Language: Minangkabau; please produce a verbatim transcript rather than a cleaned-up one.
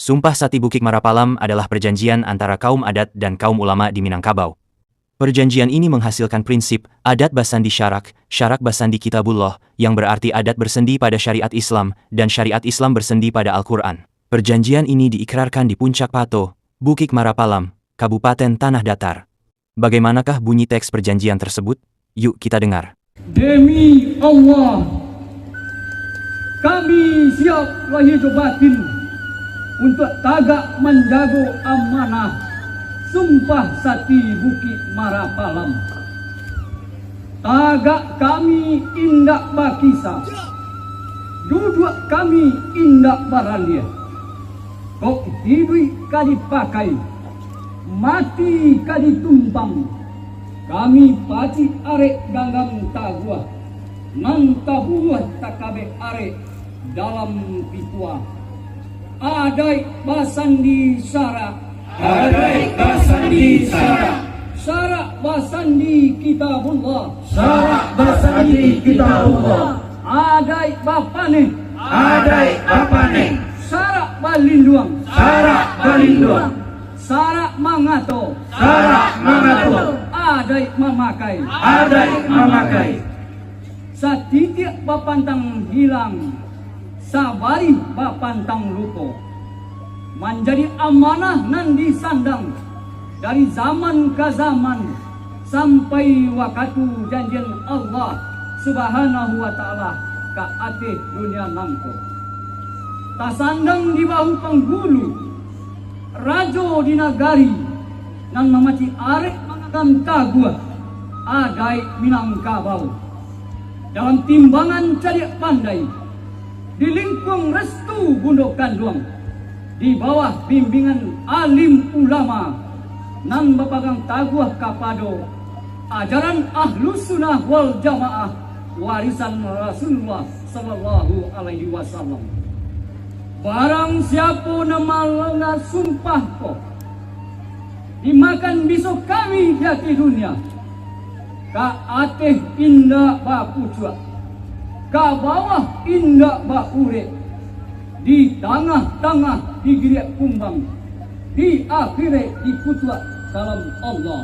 Sumpah Sati Bukik Marapalam adalah perjanjian antara kaum adat dan kaum ulama di Minangkabau. Perjanjian ini menghasilkan prinsip, adat basandi syarak, syarak basandi Kitabullah, yang berarti adat bersendi pada syariat Islam, dan syariat Islam bersendi pada Al-Quran. Perjanjian ini diikrarkan di Puncak Pato, Bukik Marapalam, Kabupaten Tanah Datar. Bagaimanakah bunyi teks perjanjian tersebut? Yuk kita dengar. Demi Allah, kami siap lahir jo batin untuak tagak manjago amanah Sumpah Sati Bukik Marapalam. Tagak kami indak bakisa, duduak kami indak baraliah. Kok hiduik ka dipakai, mati ka ditumpang, kami pacik arek ganggam taguah, nan tabuah takabek arek dalam pituah. Adaik basandi syarak. Adaik basandi syarak. Syarak basandi Kitabullah. Syarak basandi Kitabullah. Adaik bapaneh. Adaik bapaneh. Syarak balinduang. Syarak balinduang. Syarak mangato. Syarak mangato. Adaik mamakai. Adaik mamakai. Satitiak bapantang hilang, sabarih bapantang lupo. Manjadi amanah nan disandang dari zaman ka zaman, sampai wakatu janjian Allah Subhanahu wa Ta'ala ka ateh dunia nangko. Tasandang di bahu panggulu, rajo di nagari, nan mamacik arek manganggam taguah adaik Minangkabau. Dalam timbangan cadiak pandai, di lingkuang restu bundo kanduang, di bawah bimbingan alim ulama, nan bapagang taguah kapado ajaran Ahlus Sunnah wal Jamaah, warisan Rasulullah sallallahu alaihi wasallam. Barang siapo nan malangga sumpah ko, dimakan biso kami di ateh dunia, ka ateh indak bapucuak, ka bawah indak baurek, di tangah-tangah digiriak kumbang, di akhirek dikutuak kalam Allah.